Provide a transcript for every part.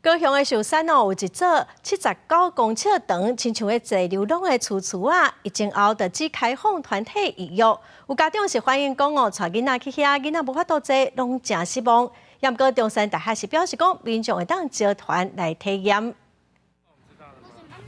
高雄的壽山哦，有一座79公尺長，親像咧坐溜廊的厝厝仔，疫情後就只開放團體預約。有家長是反映講哦，帶囡仔去遐，囡仔無法度坐，攏誠失望。毋過中山大學是表示講，民眾會當招團來體驗。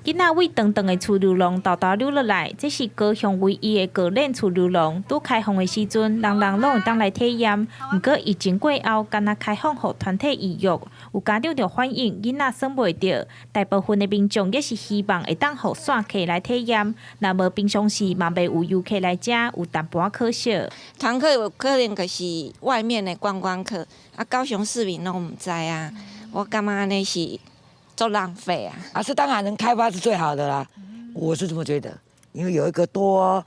囡仔為長長的趨溜廊沓沓溜落來，這是高雄唯一的高輪趨溜廊。拄開放的時陣，人人攏會當來體驗。毋過疫情過後，干焦開放予團體預約，有家長就反映囡仔耍袂著。大部分的民眾也是希望會當予散客來體驗。若無平常時嘛袂有遊客來遮，有淡薄仔可惜。團客有可能就是外面的觀光客，啊，高雄市民攏毋知啊。我感覺按呢是足浪費啊！啊，是當然能開發是最好的啦，我是這麼覺得，因為有一個多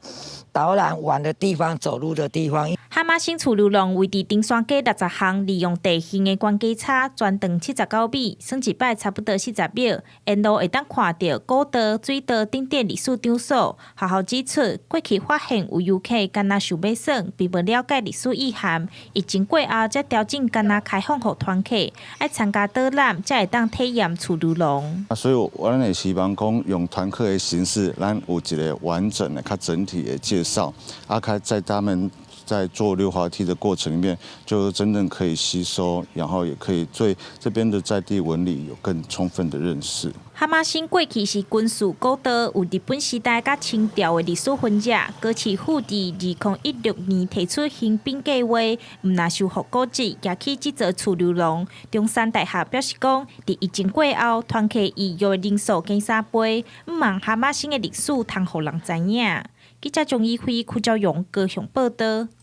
導覽玩的地方，走路的地方。哈瑪星趨溜廊位佇中山街60巷，利用地形的懸低差，全長79米，算一擺差不多40秒。沿路會當看著古道、水道等等歷史場所。學校指出，過去發現有遊客干焦想欲耍，並無了解歷史意涵。疫情過後，才調整干焦開放予團客，愛參加導覽，才會當體驗趨溜廊。啊，所以我咱會希望講用團客的形式，咱有一個完整的、較整體的介紹，啊，較在他們在做溜滑梯的過程裡面，就真正可以吸收，然後也可以對這邊的在地紋理有更充分的認識。哈瑪星過去是軍事古道，有日本時代佮清朝的歷史痕跡。高市府佇2016年提出興邊計劃，毋但修復古蹟，也起這座趨溜廊。中山大學表示講，佇疫情過後，團客預約人數減3倍，毋望哈瑪星的歷史通予人知影。記者張以輝、柯昭勇高雄報導。